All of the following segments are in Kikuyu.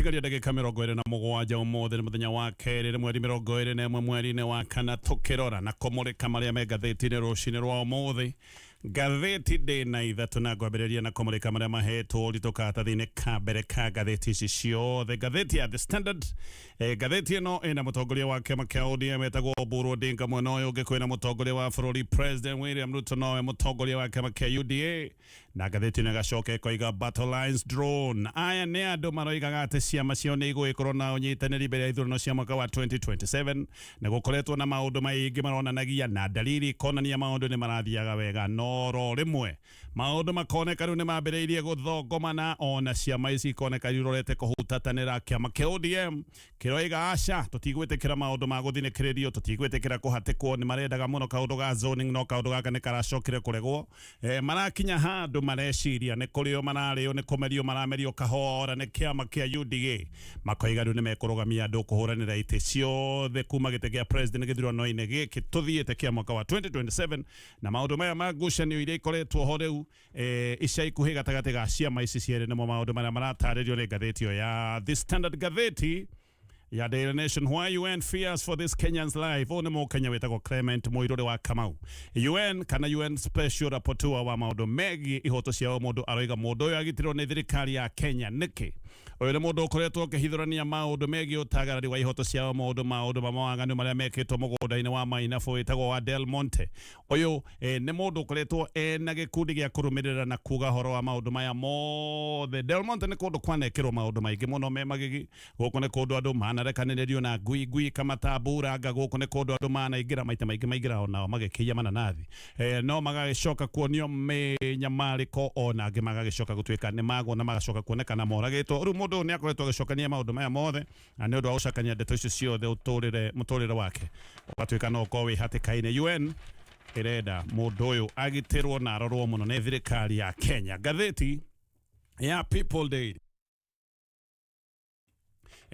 Tigaria ndagĩka 27. Ũmũthĩ nĩ mũthenya wa kerĩ, nĩ mweri 21 mweri-inĩ wa kana. Tũkĩrora na kũmũrĩka marĩa me ngathĩti-inĩ rũcinĩ rwa ũmũthĩ. Ngathĩti ndĩ na ithatũ na ngwambĩrĩria na kũmũrĩka marĩa mahetwo ũritũ karatathi-inĩ ka mbere ka ngathĩti ici ciothe. Ngathĩti ya The Standard, ngathĩti ĩno ĩna mũtongoria wa kĩama kĩa ODM etagwo Oburu Odinga, mwena ũyũ ũngĩ kwĩna mũtongoria wa bũrũri President William Ruto, nowe mũtongoria wa kĩama kĩa UDA. Na ngathĩti ĩno ĩgacoka ĩkoiga "Battle lines drawn". Aya nĩ andũ maroigaga atĩ ciama ciao nĩ igũgĩkorwo na ũnyitanĩri mbere ya ithurano cia mwaka wa 2027. Nĩ gũkoretwo na maũndũ maingĩ maronanagia na dalili ikonania maũndũ nĩ marathiaga wega, no ro rĩmwe maũndũ makoneka rĩu nĩ mambĩrĩirie gũthongomana, ona ciama ici ikoneka irorete kũhutatanĩra. Kĩama kĩa ODM kĩroiga aca, tũtigwĩtĩkĩra maũndũ ma gũthinĩkĩrĩrio, tũtigwĩtĩkĩra kũhatĩkwo. Nĩ marendaga mũno kaũndũ ga zoning, no kaũndũ gaka nĩ karacokire kũregwo. Marakinya handũ mareciria nĩ kũrĩo mararĩo, nĩ kũmerio maramerio kahora nĩ kĩama kĩa UDA. Makoiga rĩu nĩ mekũrũgamia andũ kũhũranĩra itĩ ciothe kuma gĩtĩ kĩa president gĩthurano-inĩ gĩkĩ tũthiĩte kĩa mwaka wa 2027. Na maũndũ maya ma ngucanio iria ikoretwo ho rĩu ica ikuhĩ gatagatĩ ga ciama ici cierĩ nĩmo maũndũ marĩa maratarĩrio nĩ ngathĩti ĩyo ya The Standard. Ngathĩti ya Daily Nation, "Why UN fears for this Kenyan's life". Ũyũ nĩ Mũkenya wĩtagwo Clement Mũirũrĩ wa Kamau. UN kana UN Special Rapporteur wa maũndũ megiĩ ihoto cia mũndũ aroiga mũndũ ũyũ agitĩrwo nĩ thirikari ya Kenya nĩkĩ? Ũyũ nĩ mũndũ ũkoretwo ũkĩhithũrania maũndũ megiĩ ũtagarari wa ihoto cia mũndũ, maũndũ ma mawaganu marĩa mekĩtwo mũgũnda-inĩ wa Mainabu wĩtagwo wa Del Monte. Ũyũ nĩ mũndũ ũkoretwo ena gĩkundi gĩa kũrũmĩrĩra na kuga ũhoro wa maũndũ maya mothe. Del Monte nĩ kũndũ kwanekĩrwo maũndũ maingĩ mũno me magigi. Gũkũ nĩ kũndũ andũ manarekanĩrĩrio na ngui, ngui ikamatamburanga. Gũkũ nĩ kũndũ andũ manaingĩra maita maingĩ, maingĩra onao magĩkĩiya mananathi, no magagĩcoka kuonio mĩnyamarĩko, ona angĩ magagĩcoka gũtuĩka nĩ magwo na magacoka kuonekana moragĩtwo. Rĩu mũndũ ũyũ nĩ akoretwo agĩcokania maũndũ maya mothe, na nĩ ũndũ wa gũcakania ndeto icio ciothe, ũtũrĩre mũtũrĩre wake ũgatuĩka no ũkorwo wĩ hatĩka-inĩ. UN ĩrenda mũndũ ũyũ agitĩrwo na arorwo mũno nĩ thirikari ya Kenya. Ngathĩti ya People Daily,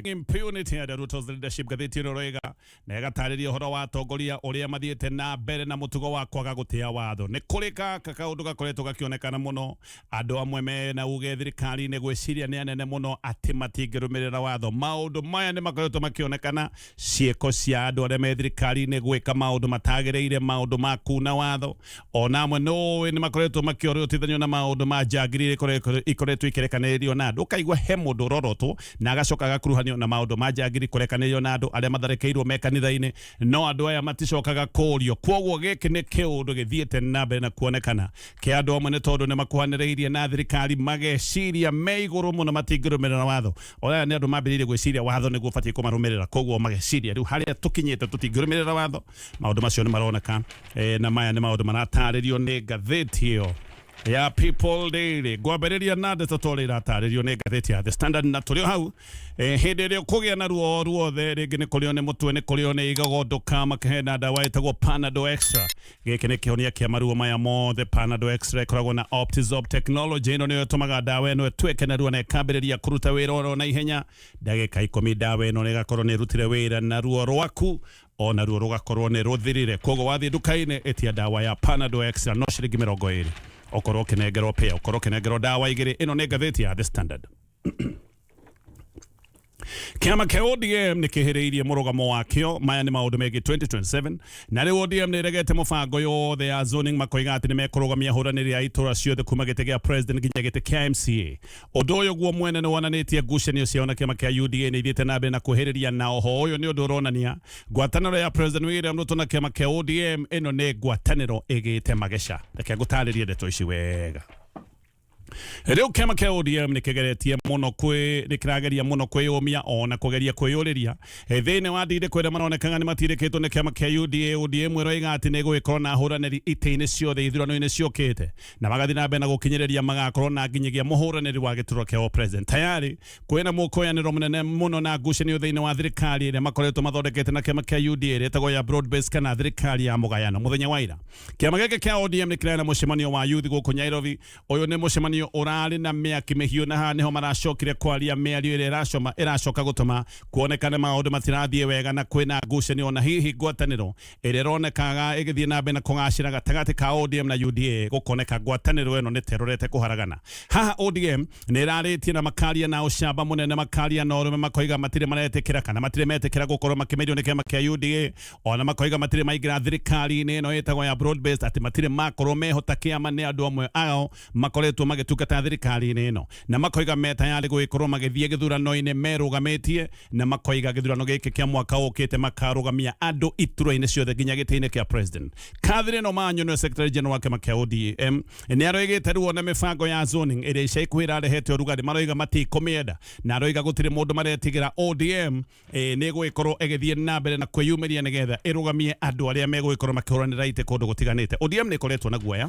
"Impunity under Ruto's leadership". Ngathĩti ĩno ĩroiga na ĩgatarĩria ũhoro wa atongoria ũrĩa mathiĩte na mbere na mũtugo wa kwaga gũtĩa watho. Nĩ kũrĩ gaka kaũndũ gakoretwo gakĩonekana mũno, andũ amwe mena uge thirikari-inĩ gwĩciria nĩ anene mũno atĩ matingĩrũmĩrĩra watho. Maũndũ maya nĩ makoretwo makĩonekana, ciĩko cia andũ arĩa me thirikari-inĩ gwĩka maũndũ matagĩrĩire, maũndũ ma kuna watho. Ona amwe nĩ nĩ makoretwo makĩorotithanio na maũndũ ma njangiri iria ikoretwo ikĩrekanĩrĩrio na andũ. Ũkaigua he mũndũ ũrorotwo na agacoka agakuruhanio na maũndũ ma njangiri kũrekanĩrĩrio na andũ arĩa matharĩkĩirwo me kanitha-inĩ, no andũ aya maticokaga kũrio. Kwoguo gĩkĩ nĩ kĩũndũ gĩthiĩte na mbere na kuonekana kĩa andũ amwe, nĩ tondũ nĩ makuhanĩrĩirie na thirikari, mageciria me igũrũ mũno matingĩrũmĩrĩra watho. Aya nĩ andũ mambĩrĩirie gwĩciria watho nĩguo ũbatiĩ kũmarũmĩrĩra, koguo mageciria rĩu harĩa tũkinyĩte tũtingĩrũmĩrĩra watho. Maũndũ macio nĩ maroneka, na maya nĩ maũndũ maratarĩrio nĩ ngathĩti ĩyo ya People Daily. Ngwambĩrĩria na ndeto ta ũrĩa iratarĩrio nĩ ngathĩti ya The Standard. Na tũrĩ o hau, hĩndĩ ĩrĩa ũkũgĩa na ruo ruothe, rĩngĩ nĩ kũrĩo nĩ mũtwe, nĩ kũrĩo nĩ igego, ndũkamake, na ndawa ĩtagwo Panadol Extra. Gĩkĩ nĩ kĩhonia kĩa maruo maya mothe. Panadol Extra ĩkoragwo na Optizorb technology. Ĩno nĩyo ĩtũmaga ndawa ĩno ĩtuĩke narua na ĩkambĩrĩria kũruta wĩra oro na ihenya. Ndagĩka 10 ndawa ĩno nĩ ĩgakorwo nĩ ĩrutire wĩra na ruo rwaku ona ruo rũgakorwo nĩ rũthirire. Koguo wathiĩ nduka-inĩ, ĩtia ndawa ya Panadol Extra, no ciringi 20 ũkorwo ũkĩnengerwo pĩa, ũkorwo ũkĩnengerwo ndawa igĩrĩ. Ĩno nĩ ngathĩti ya The Standard. Kĩama kĩa ODM nĩ kĩhĩrĩirie mũrũgamo wakĩo. Maya nĩ maũndũ megiĩ 2027, na rĩu ODM nĩ ĩregete mũbango yothe ya zoning. Makoiga atĩ nĩ mekũrũgamia ahũranĩri a itũra ciothe kuma gĩtĩ gĩa president nginya gĩtĩ kĩa MCA. Ũndũ ũyũ guo mwene nĩ wonanĩtie ngucanio ciao na kĩama kĩa UDA nĩ ithiĩte na mbere na kwĩhĩrĩria, na oho ũyũ nĩ ũndũ ũronania ngwatanĩro ya President William Ruto na kĩama kĩa ODM ĩno nĩ ngwatanĩro ĩgĩte mageca. Reke ngũtarĩrie ndeto ici wega. Rĩu kĩama kĩa ODM nĩ kĩgeretie mũno kwĩ nĩ kĩrageria mũno kwĩyũmia ona kũgeria kwĩyũrĩria thĩinĩ wa ndindĩko ĩrĩa maronekaga nĩ matirĩkĩtwo nĩ kĩama kĩa UDA. ODM ĩroiga atĩ nĩ ĩgũgĩkorwo na ahũranĩri itĩ-inĩ ciothe ithurano-inĩ ciũkĩte, na magathiĩ na mbere na gũkinyĩrĩria magakorwo na nginyagia mũhũranĩri wa gĩturwa kĩa president. Tayari kwĩna mũkũyanĩro mũnene mũno na ngucanio thĩinĩ wa thirikari ĩrĩa makoretwo mathondekete na kĩama kĩa UDA, ĩrĩa ĩtagwo ya broad base kana thirikari ya mũgayano. Mũthenya wa ira kĩama gĩkĩ kĩa ODM nĩ kĩrarĩ na mũcemanio wa youth gũkũ Nairobi. Ũyũ nĩ mũcemanio Mũcemanio ũrarĩ na mĩaki mĩhiũ, na haha nĩho maracokire kwaria mĩario ĩrĩa ĩracoka gũtũma kuonekane maũndũ matirathiĩ wega na kwĩna ngucanio, ona hihi ngwatanĩro ĩrĩa ĩronekaga ĩgĩthiĩ na mbere na kũgacĩra gatagatĩ ka ODM na UDA, gũkoneka ngwatanĩro ĩno nĩ terorete kũharagana. Haha ODM nĩ ĩrarĩtie na makaria na ũcamba mũnene, makaria na ũrũme, makoiga matirĩ maretĩkĩra kana matirĩ metĩkĩra gũkorwo makĩmerio nĩ kĩama kĩa UDA, ona makoiga matirĩ maingĩra thirikari-inĩ ĩno ĩtagwo ya broad based, atĩ matirĩ makorwo mehota kĩama nĩ andũ amwe ao makoretwo magĩtungata thirikari-inĩ ĩno, na makoiga me tayarĩ gũgĩkorwo magĩthiĩ gĩthurano-inĩ merũgamĩtie, na makoiga gĩthurano gĩkĩ kĩa mwaka ũkĩte makarũgamia andũ iturwa-inĩ ciothe nginya gĩtĩ-inĩ kĩa president. Catherine Omanyo nĩwe secretary general wa kĩama kĩa ODM, nĩ aroigĩte ruo na mĩbango ya zoning ĩrĩa ica ikuhĩ ĩrarehete ũrugarĩ, maroiga matikũmĩenda, na aroiga gũtirĩ mũndũ maretigĩra. ODM nĩ ĩgũgĩkorwo ĩgĩthiĩ na mbere na kwĩyumĩria nĩgetha ĩrũgamie andũ arĩa megũgĩkorwo makĩhũranĩra itĩ kũndũ gũtiganĩte. ODM nĩ ĩkoretwo na guoya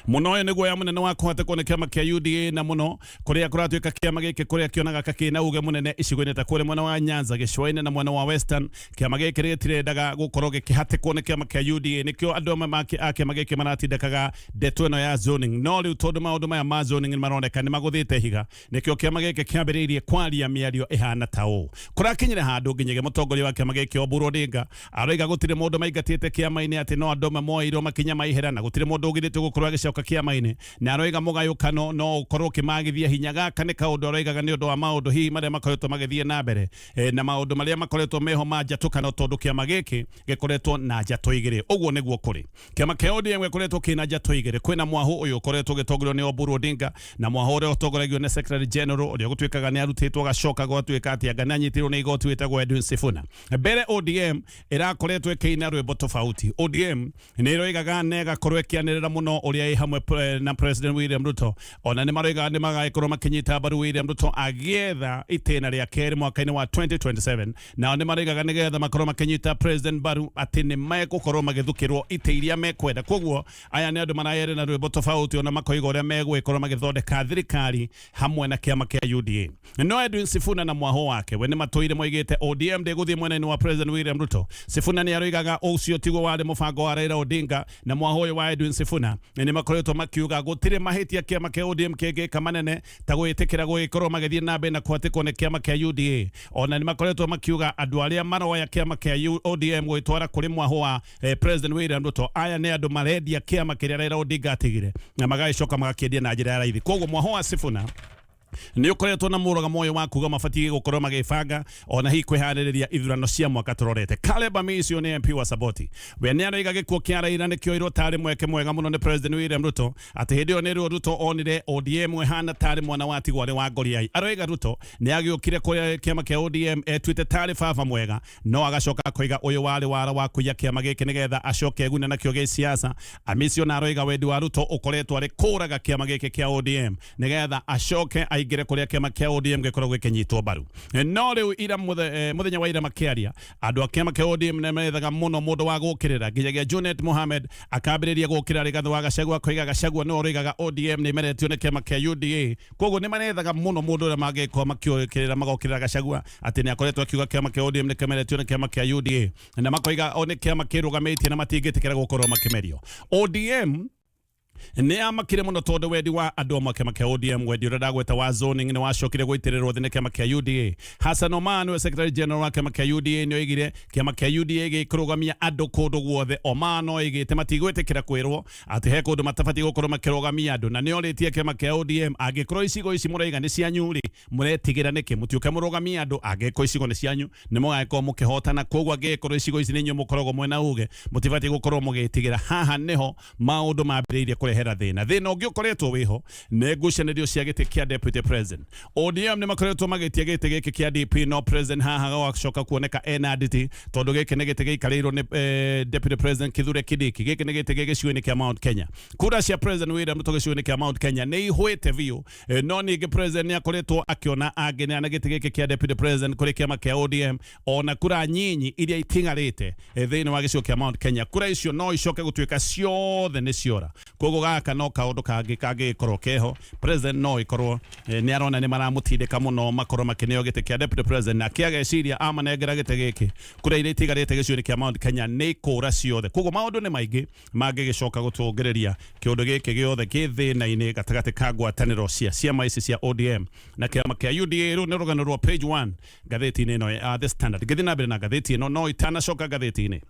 mũno, ũyũ nĩ guoya mũnene wa kũhatĩkwo nĩ kĩama kĩa UDA, na mũno kũrĩa kũratuĩka kĩama gĩkĩ kũrĩa kĩonaga kakĩna uge mũnene icigo-inĩ ta kũrĩa mwena wa Nyanza, gĩcũa-inĩ na mwena wa Western. Kĩama gĩkĩ gĩtirendaga gũkorwo gĩkĩhatĩkwo nĩ kĩama kĩa UDA, nĩkĩo andũ amwe a kĩama gĩkĩ maratindĩkaga ndeto ĩno ya zoning. No rĩu tondũ maũndũ maya ma zoning nĩ maroneka nĩ magũthĩte ihiga, nĩkĩo kĩama gĩkĩ kĩambĩrĩirie kwaria mĩario ĩhana ta ũũ. Kũrakinyire handũ nginyagia mũtongoria wa kĩama gĩkĩ Oburu Odinga aroiga gũtirĩ mũndũ maingatĩte kĩama-inĩ, atĩ no andũ amwe moeirwo makinya ma ihera na gũtirĩ mũndũ ũgirĩtio gũkorwo agĩcoka kĩama-inĩ, na aroiga mũgayũkano no ũkorwo ũkĩmagithia hinya. Gaka nĩ kaũndũ aroigaga nĩ ũndũ wa maũndũ hihi marĩa makoretwo magĩthiĩ na mbere na maũndũ marĩa makoretwo meho ma njatũkano, tondũ kĩama gĩkĩ gĩkoretwo na njatũ igĩrĩ. Ũguo nĩguo kũrĩ, kĩama kĩa ODM gĩkoretwo kĩna njatũ igĩrĩ. Kwĩna mwahu ũyũ ũkoretwo ũgĩtongorio nĩ Oburu Odinga, na mwahu ũrĩa ũtongoragio nĩ Secretary General ũrĩa gũtuĩkaga nĩ arutĩtwo agacoka gwatuĩka atĩ anga nĩ anyitirwo nĩ igoti, wĩtagwo Edwin Sifuna. Mbere ODM ĩrakoretwo ĩkĩina rwĩmbo tofauti. ODM nĩ ĩroigaga na ĩgakorwo ĩkĩanĩrĩra mũno ũrĩa ĩ hamwe na President William Ruto, ona nĩ maroigaga nĩ magagĩkorwo makĩnyita mbaru William Ruto agĩetha itĩna rĩa kerĩ mwaka-inĩ wa 2027. Nao nĩ maroigaga nĩgetha makorwo makĩnyita president mbaru atĩ nĩ megũkorwo magĩthukĩrwo itĩ iria mekwenda. Koguo aya nĩ andũ marayere na rwĩmbo tofauti, ona makoiga ũrĩa megũgĩkorwo magĩthondeka thirikari hamwe na kĩama kĩa UDA. No Edwin Sifuna na mwaho wake we nĩ matũire moigĩte ODM ndĩgũthiĩ mwena-inĩ wa President William Ruto. Sifuna nĩ aroigaga ũcio tiguo warĩ mũbango wa Raila Odinga, na mwaho ũyũ wa Edwin Sifuna nĩ makoretwo makiuga gũtirĩ mahĩtia kĩama kĩa ODM kĩngĩka manene ta gwĩtĩkĩra gũgĩkorwo magĩthiĩ na mbere na kũhatĩkwo nĩ kĩama kĩa UDA. Ona nĩ makoretwo makiuga andũ arĩa maroya kĩama kĩa ODM gwĩtwara kũrĩ mwaho wa President William Ruto, aya nĩ andũ marendia kĩama kĩrĩa Raila Odinga atigire na magagĩcoka magakĩendia na njĩra ya raithi. Koguo mwaho wa Sifuna nĩ ũkoretwo na mũrũgamo ũyũ wa kuga mabatiĩ gũkorwo magĩbanga ona hihi kwĩharĩrĩria ithurano cia mwaka tũrorete. Caleb Amisio nĩ MP wa Saboti, we nĩ aroiga gĩkuũ kĩa Raila nĩ kĩoirwo tarĩ mweke mwega mũno nĩ President William Ruto, atĩ hĩndĩ ĩyo nĩrĩo Ruto onire ODM ĩhana tarĩ mwana wa tigwa arĩ wa Ngoriai. Aroiga Ruto nĩ agĩũkire kũrĩa kĩama kĩa ODM etuĩte tarĩ baba mwega, no agacoka akoiga ũyũ warĩ wara wa kũiya kĩama gĩkĩ nĩgetha acoke egune nakĩo gĩsiasa. Amisio na aroiga wendi wa Ruto ũkoretwo arĩ kũraga kĩama gĩkĩ kĩa ODM nĩgetha acoke aingĩre kũrĩa kĩama kĩa ODM gĩkoragwo gĩkĩnyitwo mbaru. No rĩu ira mũthenya wa ira makĩaria, andũ a kĩama kĩa ODM nĩ methaga mũno mũndũ wa gũkĩrĩra, nginyagia Junet Mohamed akambĩrĩria gũkĩra Rigathĩ wa Gachagua, akoiga Gachagua nĩwe ũroigaga ODM nĩ ĩmeretio nĩ kĩama kĩa UDA. Koguo nĩ marethaga mũno mũndũ ũrĩa mangĩkorwo makĩũkĩrĩra, magokĩrĩra Gachagua atĩ nĩ akoretwo akiuga kĩama kĩa ODM nĩ kĩmeretio nĩ kĩama kĩa UDA, na makoiga o nĩ kĩama kĩrũgamĩtie na matingĩtĩkĩra gũkorwo makĩmerio. ODM nĩ amakire mũno tondũ wendi wa andũ amwe a kĩama kĩa ODM, wendi ũrĩa ndagweta wa zoning, nĩ wacokire gũitĩrĩrwo thĩ nĩ kĩama kĩa UDA. Hassan Omar nĩwe secretary general wa kĩama kĩa UDA, nĩ oigire kĩama kĩa UDA gĩkũrũgamia andũ kũndũ guothe. Omar no oigĩte matigwĩtĩkĩra kwĩrwo atĩ he kũndũ matabatiĩ gũkorwo makĩrũgamia andũ, na nĩ orĩtie kĩama kĩa ODM, angĩkorwo icigo ici mũraiga nĩ cianyu rĩ, mũretigĩra nĩkĩ mũtiũke mũrũgamie andũ? Angĩkorwo icigo nĩ cianyu nĩ mũgagĩkorwo mũkĩhotana, koguo angĩkorwo icigo ici nĩ inyuĩ mũkoragwo mwena uge, mũtibatiĩ gũkorwo mũgĩtigĩra. Haha nĩho maũndũ mambĩrĩirie kũrehera thĩna. Thĩna ũngĩ ũkoretwo wĩho nĩ ngucanĩrio cia gĩtĩ kĩa deputy president. ODM nĩ makoretwo magĩtia gĩtĩ gĩkĩ kĩa DP, no president haha gwacoka kuoneka ena nditi, tondũ gĩkĩ nĩ gĩtĩ gĩikarĩirwo nĩ deputy president Kithure Kindiki. Gĩkĩ nĩ gĩtĩ gĩ gĩcigo-inĩ kĩa Mount Kenya. Kura cia President William Ruto gĩcigo-inĩ kĩa Mount Kenya nĩ ihũĩte biũ. No ningĩ president nĩ akoretwo akĩona angĩneana gĩtĩ gĩkĩ kĩa deputy president kũrĩ kĩama kĩa ODM, ona kura nyinyi iria itigarĩte thĩinĩ wa gĩcigo kĩa Mount Kenya, kura icio no icoke gũtuĩka ciothe nĩ ciora. Koguo Koguo gaka no kaundu kangi kangĩgĩkorwo keho. President no ikorwo nĩ arona nĩ maramũtindĩka mũno makorwo makĩneo gĩtĩ kĩa deputy president, nake ageciria amanengera gĩtĩ gĩkĩ, kura iria itigarĩte gĩcigo-inĩ kĩa Mount Kenya nĩ ikũra ciothe. Koguo maũndũ nĩ maingĩ mangĩgĩcoka gũtũngĩrĩria kĩũndũ gĩkĩ gĩothe kĩ thĩna-inĩ gatagatĩ ka ngwatanĩro cia ciama ici cia ODM na kĩama kĩa UDA. Rũu nĩ rũgano rwa page 1 ngathĩti-inĩ ĩno ya The Standard. Ngĩthiĩ na mbere na ngathĩti ĩno, no itanacoka ngathĩti-inĩ,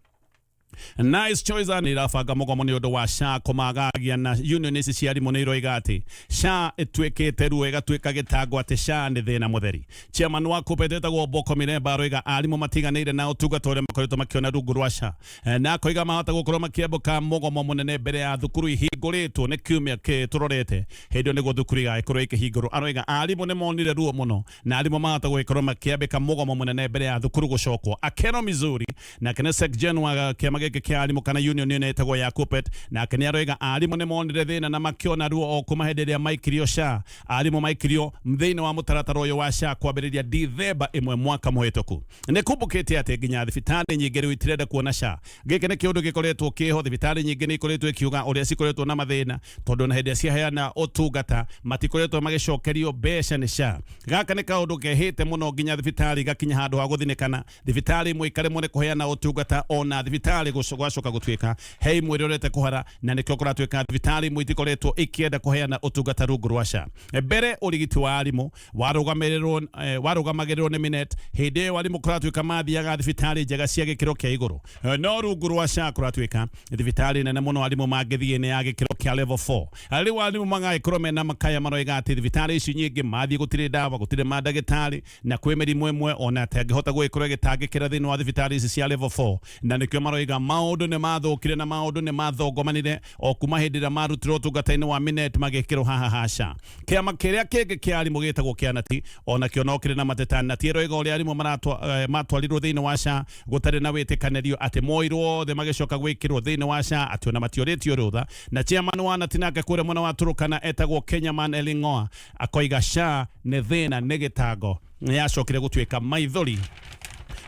Nice Choice nĩ irabanga mũgomo nĩ ũndũ wa SHA kũmagagia, na union ici cia arimũ nĩ iroiga atĩ SHA ĩtuĩkĩte ruo, ĩgatuĩka gĩtango, atĩ SHA nĩ thĩna mũtheri. Chairman wa KUPPET etagwo Boko Miremba aroiga arimũ matiganĩire na ũtungata ũrĩa makoretwo makĩona rungu rwa SHA, na akoiga mahota gũkorwo makĩambũka mũgomo mũnene mbere ya thukuru ihingũrĩtwo nĩ kiumia kĩ tũrorete. Hĩndĩ ĩyo nĩguo thukuru igagĩkorwo ikĩhingũrwo. Aroiga arimũ nĩ monire ruo mũno na arimũ mahota gũgĩkorwo makĩambĩka mũgomo mũnene mbere ya thukuru gũcokwo. Akeno Mizuri nake nĩ Sec-Gen wa kĩama gĩkĩ kĩa arimũ kana union ĩno ĩtagwo ya KUPPET, nake nĩ aroiga arimũ nĩ monire thĩna na makĩona ruo o kuma hĩndĩ ĩrĩa maikirio SHA. Arimũ maikirio thĩinĩ wa mũtaratara ũyũ wa SHA kwambĩrĩria Dithemba 1 mwaka mũhĩtũku. Nĩ kumbũkĩte atĩ nginya thibitarĩ nyingĩ rĩu itirenda kuona SHA. Gĩkĩ nĩ kĩũndũ gĩkoretwo kĩho. Thibitarĩ nyingĩ nĩ ikoretwo ikiuga ũrĩa cikoretwo na mathĩna, tondũ na hĩndĩ ĩrĩa ciaheana ũtungata matikoretwo magĩcokerio mbeca nĩ SHA. Gaka nĩ kaũndũ kehĩte mũno nginya thibitarĩ igakinya handũ ha gũthinĩkana. Thibitarĩ imwe ikaremwo nĩ kũheana ũtungata, ona thibitarĩ gwacoka gũtuĩka he imwe irorete kũhara, na nĩkĩo kũratuĩka thibitarĩ imwe itikoretwo ikĩenda kũheana ũtungata rungu rwa SHA. Mbere ũrigiti wa arimũ warũgamagĩrĩrwo nĩ Minet. Hĩndĩ ĩyo arimũ kũratuĩka mathiaga thibitarĩ njega cia gĩkĩro kĩa igũrũ, no rungu rwa SHA kũratuĩka thibitarĩ nene mũno arimũ mangĩthiĩ nĩ ya gĩkĩro kĩa level 4. Rĩu arimũ magagĩkorwo mena makaya, maroiga atĩ thibitarĩ ici nyingĩ mathiĩ gũtirĩ ndawa, gũtirĩ mandagĩtarĩ, na kwĩ mĩrimũ ĩmwe ona atangĩhota gũgĩkorwo ĩgĩtangĩkĩra thĩinĩ wa thibitarĩ ici cia level 4. Na nĩkĩo maroiga maũndũ nĩ mathũkire na maũndũ nĩ mathongomanire o kuma hĩndĩ ĩrĩa marutirwo ũtungata-inĩ wa Minet magĩkĩrwo haha ha SHA. Kĩama kĩrĩa kĩngĩ kĩa arimũ gĩtagwo kĩa Nati onakĩo no kĩrĩ na mateta. Nati ĩroiga ũrĩa arimũ matwarirwo thĩinĩ wa SHA gũtarĩ na wĩtĩkanĩrio, atĩ moirwo othe magĩcoka gwĩkĩrwo thĩinĩ wa SHA, atĩ ona matiorĩtio rũtha. Na chairman wa Nati nake kũrĩa mwena wa Turukana etagwo Kenyaman Eling'oa akoiga SHA nĩ thĩna, nĩ gĩtango, nĩ yacokire gũtuĩka maithori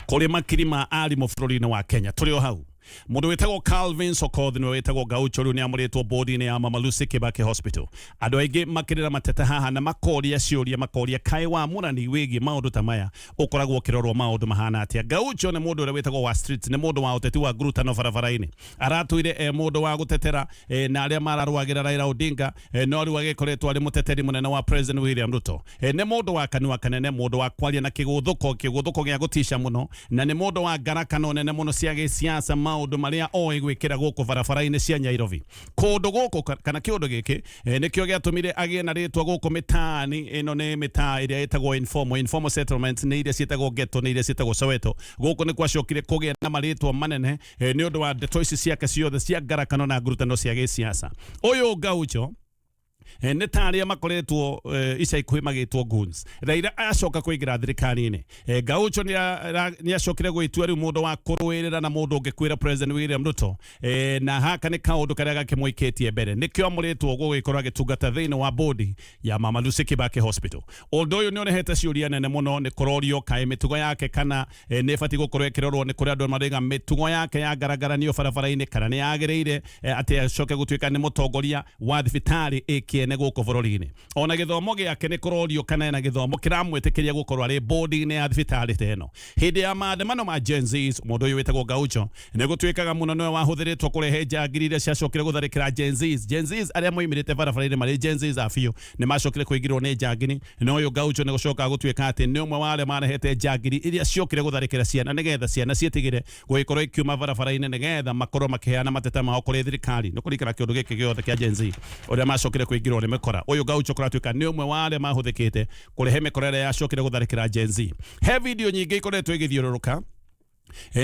kũrĩ makiri ma arimũ bũrũri-inĩ wa Kenya. Tũrĩ o hau, mũndũ wĩtagwo Calvin Sokoth nĩwe wĩtagwo Gaucho rĩu nĩ amũrĩtwo bodi-inĩ ya Mama Lucy Kibaki Hospital. Andũ aingĩ makĩrĩra mateta haha na makoria ciũria, makoria kaĩ wamũrani wĩgiĩ maũndũ ta maya ũkoragwo ũkĩrorwo maũndũ mahana atĩa. Gaucho nĩ mũndũ ũrĩa wĩtagwo wa streets, nĩ mũndũ wa ũteti wa ngurutano barabara-inĩ. Aratũire e mũndũ wa gũtetera na arĩa mararũagĩra Raila Odinga, no rĩu agĩkoretwo arĩ mũteteri mũnene wa President William Ruto. Nĩ mũndũ wa kanua kanene, mũndũ wa kwaria na kĩgũthũko, kĩgũthũko gĩa gũtica mũno, na nĩ mũndũ wa ngarakano nene mũno cia gĩsiasa, maũndũ marĩa oĩ gwĩkĩra gũkũ barabara-inĩ cia Nairobi. Kũndũ gũkũ kana kĩũndũ gĩkĩ nĩkĩo gĩatũmire agĩe na rĩtwa gũkũ mĩtaani ĩno. Nĩ mĩtaa ĩrĩa ĩtagwo informal settlements, nĩ iria ciĩtagwo ghetto, nĩ iria ciĩtagwo Soweto. Gũkũ nĩ gwacokire kũgĩa na marĩtwa manene nĩ ũndũ wa ndeto ici ciake ciothe cia ngarakano na ngurutano cia gĩsiasa. Ũyũ Gaucho nĩ ta arĩa makoretwo ica ikuhĩ magĩtwo goons. Raila acoka kũingĩra thirikari-inĩ, Gaucho nĩ acokire gwĩtua rĩu mũndũ wa kũrũĩrĩra na mũndũ ũngĩkwĩra President William Ruto, na haka nĩ kaũndũ karĩa gakĩmũikĩtie mbere, nĩkĩo amũrĩtwo gũgĩkorwo agĩtungata thĩinĩ wa bodi ya Mama Lucy Kibaki Hospital. Ũndũ ũyũ nĩ ũrehete ciũria nene mũno. Nĩ kũrorio kaĩ mĩtugo yake kana nĩ ĩbatiĩ gũkorwo ĩkĩrorwo. Nĩ kũrĩ andũ marauga mĩtugo yake ya ngaragaranio barabara-inĩ kana nĩ yagĩrĩire atĩ acoke gũtuĩka nĩ mũtongoria wa thibitarĩ ĩkĩene gũkũ bũrũri-inĩ. Ona gĩthomo gĩake nĩ kũrorio kana ena gĩthomo kĩramwĩtĩkĩria gũkorwo arĩ bodi-inĩ ya thibitarĩ ta ĩno. Hĩndĩ ya maandamano ma Gen Zs, mũndũ ũyũ wĩtagwo Gaucho nĩ gũtuĩkaga mũno nĩwe wahũthĩrĩtwo kũrehe njangiri iria ciacokire gũtharĩkĩra Gen Zs. Gen Zs arĩa moimĩrĩte barabara-inĩ marĩ Gen Zs a biũ nĩ macokire kũingĩrwo nĩ njangiri, na ũyũ Gaucho nĩ gũcoka gũtuĩka atĩ nĩ ũmwe wa arĩa marehete njangiri iria ciokire gũtharĩkĩra ciana nĩgetha ciana ciĩtigĩre gũgĩkorwo ikiuma barabara-inĩ nĩgetha makorwo makĩheana mateta mao kũrĩ thirikari. Nĩ kũririkana kĩũndũ gĩkĩ gĩothe kĩa Gen Z ũrĩa macokire kũingĩrwo nĩ mĩkora, ũyũ Gaucho kũratuĩka nĩ ũmwe wa arĩa mahũthĩkĩte kũrehe mĩkora ĩrĩa yacokire gũtharĩkĩra Gen Z. He video nyingĩ ikoretwo igĩthiũrũrũka,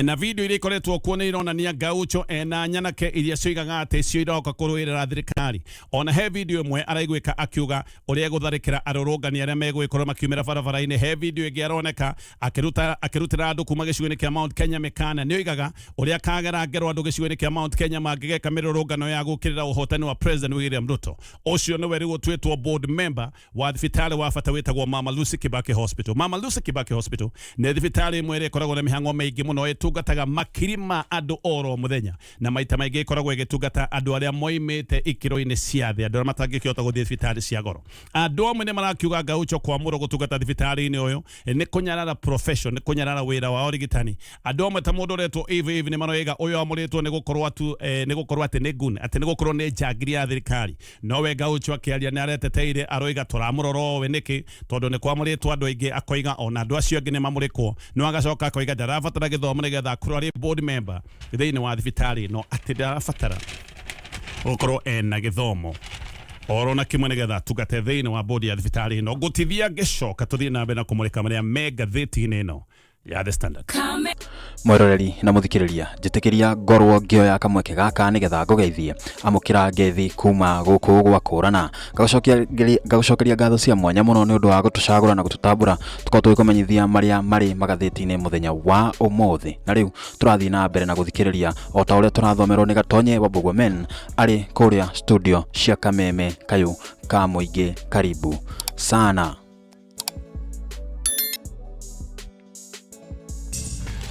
na video iria ikoretwo kuo nĩ ironania Gaucho ena nyanake iria cioigaga atĩ cio iroka kũrũĩrĩra thirikari. Ona he video ĩmwe araiguĩka akiuga ũrĩa egũtharĩkĩra arũrũngani arĩa megũgĩkorwo makiumĩra barabara-inĩ. He video ĩngĩ aroneka akĩruta akĩrutĩra andũ kuma gĩcigo-inĩ kĩa Mount Kenya mĩkana. Nĩ oigaga ũrĩa akagera ngero andũ gĩcigo-inĩ kĩa Mount Kenya mangĩgeka mĩrũrũngano ya gũkĩrĩra ũhotani wa President William Ruto. Ũcio nĩwe rĩu ũtuĩtwo board member wa thibitarĩ wa bata wĩtagwo Mama Lucy Kibaki Hospital. Mama Lucy Kibaki Hospital nĩ thibitarĩ ĩmwe ĩrĩa ĩkoragwo na mĩhang'o mĩingĩ mũno. mũno ĩtungataga makiri ma andũ oro mũthenya na maita maingĩ ĩkoragwo ĩgĩtungata andũ arĩa moimĩte ikĩro-inĩ cia thĩ, andũ arĩa matangĩkĩhota gũthiĩ thibitarĩ cia goro. Andũ amwe nĩ marakiuga Gaucho kwamũrwo gũtungata thibitarĩ-inĩ ũyũ nĩ kũnyarara profession, nĩ kũnyarara wĩra wa ũrigitani. Andũ amwe ta mũndũ ũretwo Eve Eve nĩ maroiga ũyũ amũrĩtwo nĩ gũkorwo atu nĩ gũkorwo atĩ nĩ gun, atĩ nĩ gũkorwo nĩ njangiri ya thirikari. Nowe Gaucho akĩaria nĩ areteteire aroiga tũramũrora ũũ nĩkĩ tondũ nĩ kwamũrĩtwo andũ aingĩ, akoiga ona andũ acio angĩ nĩ mamũrĩkwo, no agacoka akoiga ndarabatara gĩthomo nĩgetha akorwo arĩ board member thĩinĩ wa thibitarĩ ĩno, atĩ ndarabatara gũkorwo ena gĩthomo oro na kĩmwe nĩgetha atungate thĩinĩ wa bodi ya thibitarĩ ĩno. Ngũtithia ngĩcoka tũthiĩ na mbere na kũmũrĩka marĩa me ngathĩti-inĩ ĩno ya The Standard. Mwĩroreri na mũthikĩrĩria, njĩtĩkĩria ngorwo ngĩoya kamweke gaka nĩgetha ngũgeithie. Amũkĩra ngeithi kuma gũkũ gwa Kũrana. Ngagũcokeria ngatho cia mwanya mũno nĩ ũndũ wa gũtũcagũra na gũtũtambũra tũkorwo tũgĩkũmenyithia marĩa marĩ magathĩti-inĩ mũthenya wa ũmũthĩ. Na rĩu tũrathiĩ na mbere na gũthikĩrĩria o ta ũrĩa tũrathomerwo nĩ Gatonye wa Mbũgua Men arĩ kũrĩa studio cia Kameme Kayũ ka Mũingĩ. Karibu sana.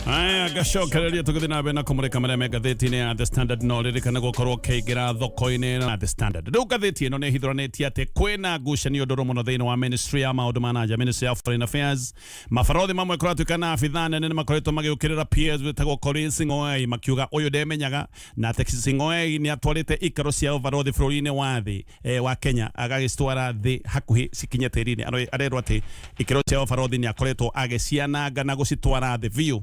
Aya, ngacokereria tũgĩthiĩ na mbere na kũmũrĩka marĩa me ngathĩti-inĩ ya The Standard, no ririkane gũkorwo ũkĩingĩra thoko-inĩ ĩno ya The Standard. Rĩu ngathĩti ĩno nĩ ĩhithũranĩtie atĩ kwĩna ngucanio ndũrũ mũno thĩinĩ wa Ministry ya maũndũ ma nanja, Ministry ya Foreign Affairs. Mabarothi mamwe kũratuĩka na abithaa nene nĩ makoretwo magĩũkĩrĩra PS wĩtagwo Korir Sing'oei makiuga ũyũ ndemenyaga na atĩ Sing'oei nĩ atwarĩte ikaro cia ũbarothi bũrũri-inĩ wa thĩ wa Kenya agagĩcitwara thĩ hakuhĩ cikinye tĩri-inĩ. Arerwo atĩ ikĩro cia ũbarothi nĩ akoretwo agĩciananga na gũcitwara thĩ biũ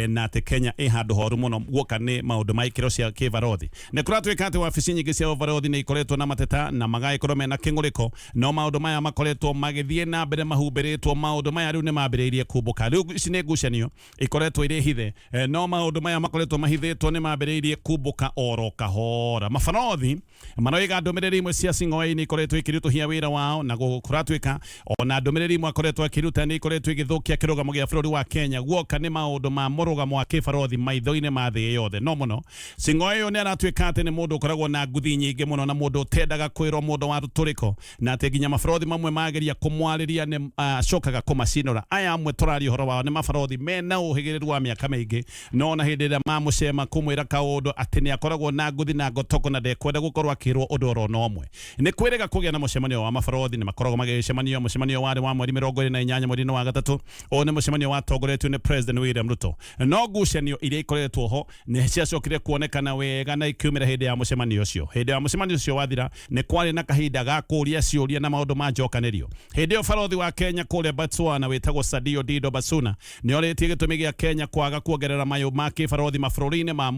na atĩ Kenya ĩ handũ horu mũno guoka nĩ maũndũ ma ikĩro cia kĩbarothi. Nĩ kũratuĩka atĩ wabici nyingĩ cia ũbarothi nĩ ikoretwo na mateta na magagĩkorwo mena kĩng'ũrĩko, no maũndũ maya makoretwo magĩthiĩ na mbere mahumbĩrĩtwo. Maũndũ maya rĩu nĩ mambĩrĩirie kumbũka. Rĩu ici nĩ ngucanio ikoretwo irĩ hithe, no maũndũ maya makoretwo mahithĩtwo nĩ mambĩrĩirie kumbũka oro kahora. Mabarothi maroiga ndũmĩrĩri imwe cia Sing'oei nĩ ikoretwo ikĩritũhia wĩra wao, na kũratuĩka ona ndũmĩrĩri imwe akoretwo akĩruta nĩ ikoretwo igĩthũkia kĩrũgamo gĩa bũrũri wa Kenya guoka nĩ maũndũ ma mũrũgamo wa kĩbarothi maitho-inĩ ma thĩ yothe. No mũno Sing'oei ũyũ nĩ aratuĩka atĩ nĩ mũndũ ũkoragwo na nguthi nyingĩ mũno na mũndũ ũtendaga kwĩrwo, mũndũ wa rũtũrĩko, na atĩ nginya mabarothi mamwe mageria kũmwarĩria nĩ acokaga kũmacinũra. Aya amwe tũraria ũhoro wao nĩ mabarothi mena ũhĩgĩrĩru wa mĩaka mĩingĩ, no ona hĩndĩ ĩrĩa mamũcema kũmwĩra kaũndũ atĩ nĩ akoragwo na nguthi na ngotoko na ndekwenda gũkorwo akĩrwo ũndũ oro na ũmwe. Nĩ kwĩrĩga kũgĩa na mũcemanio wa mabarothi, nĩ makoragwo magĩcemania. Mũcemanio warĩ wa mweri 28 mweri-inĩ wa gatatũ. Ũyũ nĩ mũcemanio watongoretio nĩ President William Ruto, no ngucanio iria ikoretwo ho nĩ ciacokire kuonekana wega na ikiumĩra hĩndĩ ya mũcemanio ũcio. Hĩndĩ ya mũcemanio ũcio wathira, nĩ kwarĩ na kahinda ga kũũria ciũria na maũndũ ma njokanĩrio. Hĩndĩ ĩyo barothi wa Kenya kũrĩa Botswana wĩtagwo Sadio Dido Basuna nĩ orĩtie gĩtũmi gĩa Kenya kwaga kuongerera mayũ ma kĩbarothi mabũrũri-inĩ ma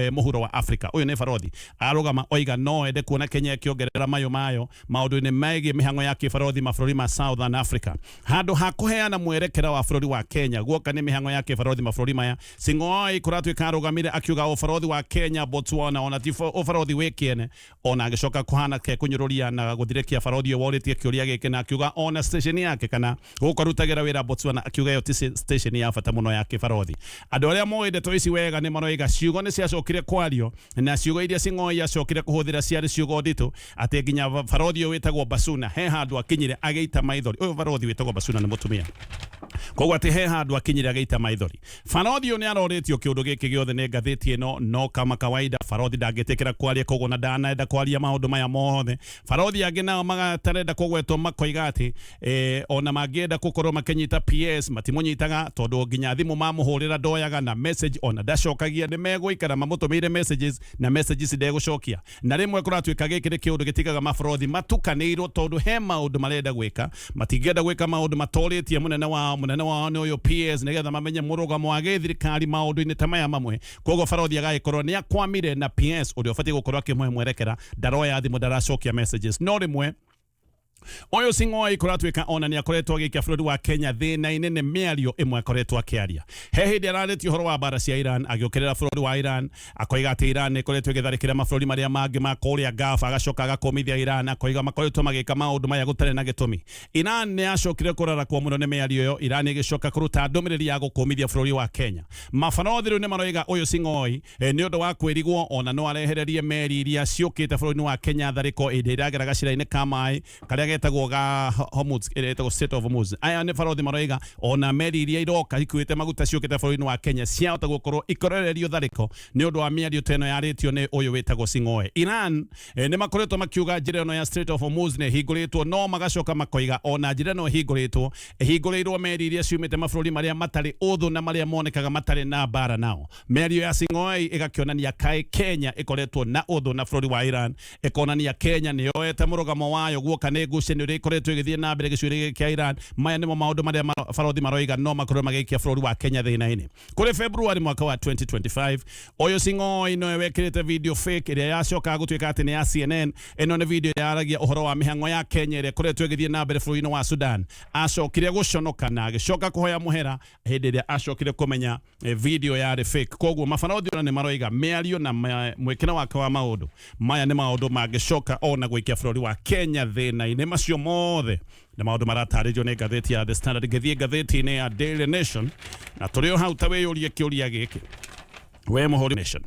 mũhuro wa Afrika. Ũyũ nĩ barothi arũgama oiga no ende kuona Kenya ĩkĩongerera mayũ mayo maũndũ-inĩ megiĩ mĩhang'o ya kĩbarothi mabũrũri ma Southern Africa. Handũ ha kũheana mwerekera wa bũrũri wa Kenya guoka nĩ mĩhang'o ya kĩbarothi mabũrũri maya, Sing'oei kũratuĩka arũgamire akiuga ũbarothi wa Kenya Botswana ona ti ũbarothi wĩ kĩene. Ona agĩcoka kũhana ke kũnyũrũria na gũthirĩkia barothi ũyũ worĩtie kĩũria gĩkĩ na akiuga ona station yake kana gũkũ arutagĩra wĩra Botswana, akiuga ĩyo ti station ya bata mũno ya kĩbarothi. Andũ arĩa moĩ ndeto ici wega nĩ maroiga ciugo nĩ ciacokire kwario, na ciugo iria Sing'oei acokire kũhũthĩra ciarĩ ciugo nditũ atĩ nginya barothi ũyũ wĩtagwo Basuna he handũ akinyire agĩita maithori. Ũyũ barothi wĩtagwo Basuna nĩ mũtumia, koguo atĩ he handũ akinyire agĩita maithori. Barothi ũyũ nĩ arorĩtio kĩũndũ gĩkĩ gĩothe nĩ ngathĩti ĩno, no kama kawaida barothi ndangĩtĩkĩra kwaria, koguo na ndanenda kwaria maũndũ maya mothe. Barothi angĩ nao matarenda kũgwetwo makoiga atĩ ona mangĩenda gũkorwo makĩnyita PS matimũnyitaga, tondũ nginya thimũ mamũhũrĩra ndoyaga na message ona ndacokagia. Nĩ megũikara mamũtũmĩire messages na messages ndegũcokia, na rĩmwe kũratuĩka gĩkĩ nĩ kĩũndũ gĩtigaga mabarothi matukanĩirwo, tondũ he maũndũ marenda gwĩka, matingĩenda gwĩka maũndũ matorĩtie mũnene wao. Mũnene wao nĩ ũyũ PS, nĩgetha mamenye mũrũgamo wa gĩthirikari maũndũ-inĩ ta maya mamwe. Koguo barothi agagĩkorwo nĩ akwamire na PS ũrĩa ũbatiĩ gũkorwo akĩmũhe mwerekera ndaroya thimũ, ndaracokia messages. No rĩmwe ũyũ Sing'oei kũratuĩka ona nĩ akoretwo agĩikia bũrũri wa Kenya thĩna-inĩ nĩ mĩario ĩmwe akoretwo akĩaria. He hĩndĩ ararĩtie ũhoro wa mbara cia Iran, agĩũkĩrĩra bũrũri wa Iran, akoiga atĩ Iran nĩ ĩkoretwo ĩgĩtharĩkĩra mabũrũri marĩa mangĩ ma kũrĩa Gulf, agacoka agakũmithia Iran, akoiga makoretwo magĩka maũndũ maya gũtarĩ na gĩtũmi. Iran nĩ yacokire kũrarakwo mũno nĩ mĩario ĩyo, Iran ĩgĩcoka kũruta ndũmĩrĩri ya gũkũmithia bũrũri wa Kenya. Mabarothi rĩu nĩ maroiga ũyũ Sing'oei nĩ ũndũ wa kwĩrigwo ona no arehererie meri iria ciũkĩte bũrũri-inĩ wa Kenya tharĩko hĩndĩ ĩrĩa iragera gacĩra-inĩ ka maĩ karĩa Getagwo ga Hormuz, ĩrĩa ĩtagwo Strait of Hormuz. Aya nĩ barothi maroiga ona meri iria iroka ikuĩte maguta ciũkĩte bũrũri-inĩ wa Kenya ciahota gũkorwo ikorererio tharĩko nĩ ũndũ wa mĩario ta ĩno yarĩtio nĩ ũyũ wĩtagwo Sing'oe. Iran nĩ makoretwo makiuga njĩra ĩno ya Strait of Hormuz nĩ ĩhingũrĩtwo, no magacoka makoiga ona njĩra ĩno ĩhingũrĩtwo, ĩhingũrĩirwo meri iria ciumĩte mabũrũri marĩa matarĩ ũthũ na marĩa monekaga matarĩ na mbara nao. Mĩario ya Sing'oei ĩgakĩonania kaĩ Kenya ĩkoretwo na ũthũ na bũrũri wa Iran, ĩkonania Kenya nĩ yoete mũrũgamo wayo guoka nĩ ngucanio ĩrĩa ĩkoretwo ĩgĩthiĩ na mbere gĩcigo-inĩ gĩkĩ kĩa Iran. Maya nĩmo maũndũ marĩa barothi maroiga no makorwo magĩikia bũrũri wa Kenya thĩna-inĩ. Kũrĩ February mwaka wa 2025, ũyũ Sing'oei nowe wekĩrĩte video fake ĩrĩa yacokaga gũtuĩka atĩ nĩ ya CNN. Ĩno nĩ video yaragia ũhoro wa mĩhang'o ya Kenya ĩrĩa ĩkoretwo ĩgĩthiĩ na mbere bũrũri-inĩ wa Sudan. Acokire gũconoka na agĩcoka kũhoya mũhera hĩndĩ ĩrĩa acokire kũmenya video yarĩ fake. Koguo mabarothi ona nĩ maroiga mĩario na mwĩkĩre wake wa maũndũ maya nĩ maũndũ mangĩcoka ona gũikia bũrũri wa Kenya thĩna-inĩ. Macio mothe nĩ maũndũ maratarĩrio nĩ ngathĩti ya The Standard. Ngĩthiĩ ngathĩti-inĩ ya Daily Nation, na tũrĩ o hau, ta wĩyũrie kĩũria gĩkĩ we mũhũri Nation.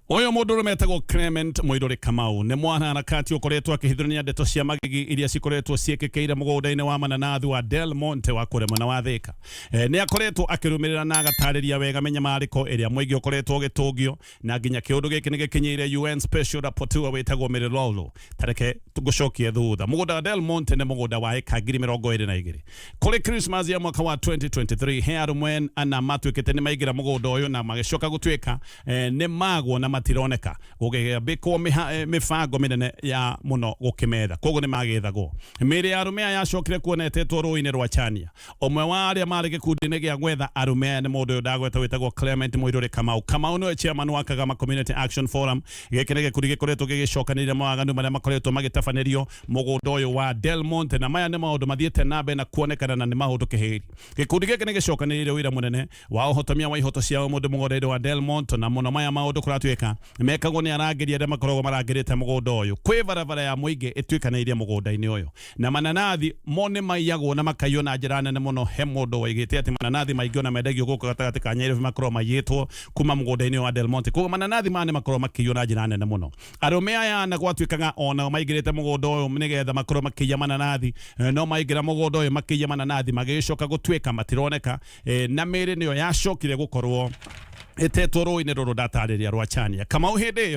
Ũyũ mũndũrũme etagwo Clement Mũirũrĩ Kamau, nĩ mwanaharakati ũkoretwo akĩhithũrania ndeto cia magigi iria cikoretwo ciĩkĩkĩire mũgũnda-inĩ wa mananathi wa Del Monte wa kũrĩa mwena wa Thĩka. Nĩ akoretwo akĩrũmĩrĩra na agatarĩria wega mĩnyamarĩko ĩrĩa mũingĩ ũkoretwo ũgĩtũngio, na nginya kĩũndũ gĩkĩ nĩ gĩkinyĩire UN Special Rapporteur wĩtagwo Mary Lawlor. Tareke ngũcokie thutha. Mũgũnda wa Del Monte nĩ mũgũnda wa ĩka 22,000. Kũrĩ Christmas ya mwaka wa 2023, he arũme ana matuĩkĩte nĩ maingĩra mũgũnda ũyũ na magĩcoka gũtuĩka nĩ magwo na matironeka, gũgĩambĩkwo mĩbango mĩnene ya mũno gũkĩmetha. Koguo nĩ magĩthagwo. Mĩĩrĩ ya arũme aya yacokire kuona ĩtetwo rũĩ-inĩ rwa Chania. Ũmwe wa arĩa marĩ gĩkundi-inĩ gĩa gwetha arũme aya nĩ mũndũ ũyũ ndagweta wĩtagwo Clement Mũirũrĩ Kamau. Kamau nĩwe chairman wa Kagama Community Action Forum. Gĩkĩ nĩ gĩkundi gĩkoretwo gĩgĩcokanĩrĩria mawaganu marĩa makoretwo magĩtabanĩrio mũgũnda ũyũ wa Del Monte, na maya nĩ maũndũ mathiĩte na mbere na kuonekana na nĩ maũndũ kĩhĩri. Gĩkundi gĩkĩ nĩ gĩcokanĩrĩire wĩra mũnene wa ũhotomia wa ihoto cia mũndũ mũgũnda-inĩ wa Del Monte, na mũno maya maũndũ kũratuĩka mekagwo nĩ arangĩri arĩa makoragwo marangĩrĩte mũgũnda ũyũ. Kwĩ barabara ya mũingĩ ĩtuĩkanĩirie mũgũnda-inĩ ũyũ, na mananathi mo nĩ maiyagwo na makaiywo na njĩra nene mũno. He mũndũ waigĩte atĩ mananathi maingĩ ona mendagio gũkũ gatagatĩ ka Nairobi makoragwo maiyĩtwo kuma mũgũnda-inĩ wa Del Monte. Koguo mananathi maya nĩ makoragwo makĩiywo na njĩra nene mũno. Arũme aya na gwatuĩkaga onao maingĩrĩte mũgũnda ũyũ nĩgetha makorwo makĩiya mananathi, no maingĩra mũgũnda ũyũ makĩiya mananathi magĩcoka gũtuĩka matironeka, na mĩĩrĩ nĩyo yacokire gũkorwo ĩtetwo rũĩ-inĩ rũrũ ndatarĩria rwa Chania. Kamau hĩndĩ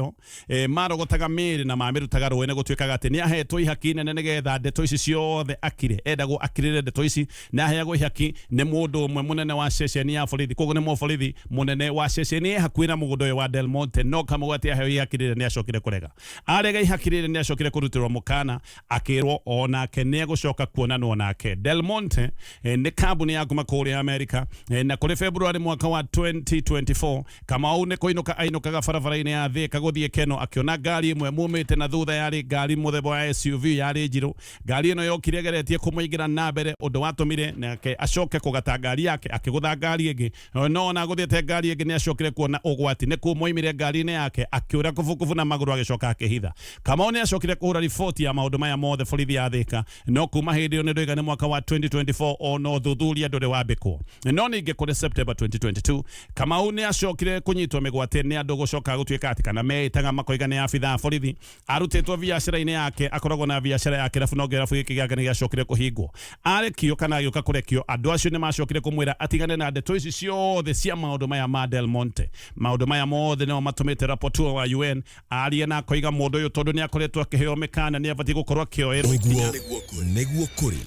ĩyo marogotaga mĩĩrĩ na mamĩrutaga rũĩ-inĩ, gũtuĩkaga atĩ nĩ ahetwo ihaki nene nĩgetha ndeto ici ciothe akire. Endagwo akirĩre ndeto ici, na aheagwo ihaki nĩ mũndũ ũmwe mũnene wa ceceni ya borithi. Koguo nĩ mũborithi mũnene wa ceceni ĩ hakuhĩ na mũgũnda ũyũ wa Del Monte. No Kamau atĩ aheo ihaki rĩrĩ, nĩ acokire kũrega. Arega ihaki rĩrĩ, nĩ acokire kũrutĩrwo mũkana, akĩrwo onake nĩ egũcoka kuonanwo nake. Del Monte nĩ kambuni ya kuma kũrĩa Amerika, na kũrĩ February mwaka wa 2024, Kamau nĩ kũinũka ainũkaga barabara-inĩ ya Thĩka gũthiĩ Keno, akĩona ngari ĩmwe mumĩte na thutha. Yarĩ ngari mũthemba wa SUV, yarĩ njirũ. Ngari ĩno yokire ĩgeretie kũmũingĩra na mbere, ũndũ watũmire nake acoke kũgata ngari yake, akĩgũtha ngari ĩngĩ. No ona agũthĩte ngari ĩngĩ, nĩ acokire kuona ũgwati, nĩ kumoimire ngari-inĩ yake, akĩũra kubukubu na magũrũ, agĩcoka akĩhitha. Kamau nĩ acokire kũhũra riboti ya maũndũ maya mothe borithi ya Thĩka, no kuma hĩndĩ ĩyo, nĩ ndoiga nĩ mwaka wa 2024, ona ũthuthuria ndũrĩ wambĩkwo. No ningĩ kũrĩ September 2022, Kamau nĩ acokire kũnyitwo mĩgwate nĩ andũ gũcoka gũtuĩka atĩ kana meĩtaga makoiga nĩ abithaa borithi. Arutĩtwo biacara-inĩ yake, akoragwo na biacara ya kĩrabu, no kĩrabu gĩkĩ gĩake nĩ gĩacokire kũhingwo. Arekio kana agĩũka kũrekio, andũ acio nĩ macokire kũmwĩra atigane na ndeto ici ciothe cia maũndũ maya ma Del Monte. Maũndũ maya mothe nĩmo matũmĩte rapporteur wa UN arie na akoiga mũndũ ũyũ, tondũ nĩ akoretwo akĩheo mĩkana, nĩ abatiĩ gũkorwo akĩoerwo Ũguo nĩguo kũrĩ.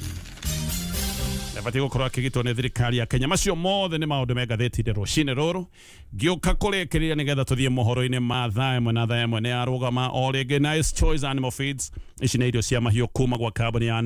Abatiĩ gũkorwo akĩgitwo nĩ thirikari ya Kenya. Macio mothe nĩ maũndũ me ngathĩti-inĩ rũcinĩ rũrũ. Ngĩũka kũrĩkĩrĩria nĩgetha tũthiĩ mohoro-inĩ ma thaa 1, na thaa 1 nĩ yarũgama o rĩngĩ Nice Choice Animal Feeds. Ici nĩ irio cia mahiũ kuma gwa kambuni ya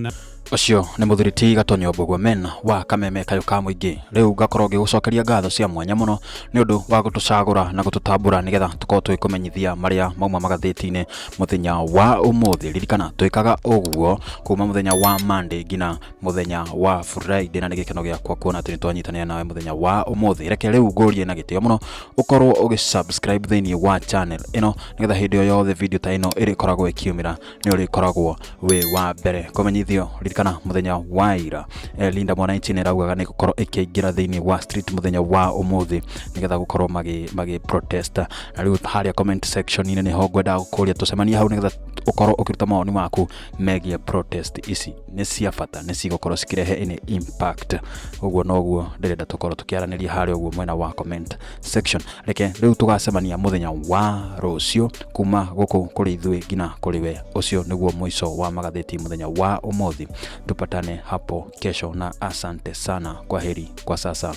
Ũcio nĩ mũthuri ti Gatonyo Mbũgua men wa Kameme kayũ ka mũingĩ. Rĩu ngakorwo ngĩgũcokeria ngatho cia mwanya mũno nĩ ũndũ wa gũtũcagũra na gũtũtambũra nĩgetha tũkorwo tũgĩkũmenyithia marĩa mauma magathĩti-inĩ mũthenya wa ũmũthĩ. Ririkana twĩkaga ũguo kuma mũthenya wa Monday nginya mũthenya wa Friday, na nĩ gĩkeno gĩakwa kuona atĩ nĩ twanyitanĩra nawe mũthenya wa ũmũthĩ. Reke rĩu ngũrie na gĩtĩo mũno ũkorwo ũgĩ-subscribe thĩinĩ wa channel ĩno, nĩgetha hĩndĩ o yothe video ta ĩno ĩrĩkoragwo ĩkiumĩra, nĩ ũrĩkoragwo wĩ wa mbere kũmenyithio. Ririkana mũthenya wa ira, Linda Mwananchi nĩ ĩraugaga nĩ gũkorwo ĩkĩingĩra thĩinĩ wa street mũthenya wa ũmũthĩ nĩgetha gũkorwo magĩ protest. Na rĩu harĩa comment section-inĩ nĩho ngwendaga gũkũria tũcemanie hau nĩgetha Ũkorwo ũkĩruta mawoni maku megiĩ protest ici. Nĩ cia bata, nĩ cigũkorwo cikĩrehe any impact? Ũguo noguo ndĩrenda tũkorwo tũkĩaranĩria harĩa ũguo mwena wa comment section. Reke rĩu tũgacemania mũthenya wa rũciũ. Kuma gũkũ kũrĩ ithuĩ nginya kũrĩ we, ũcio nĩguo mũico wa magathĩti mũthenya wa ũmũthĩ. Tupatane hapo kesho na asante sana. Kwaheri kwa sasa.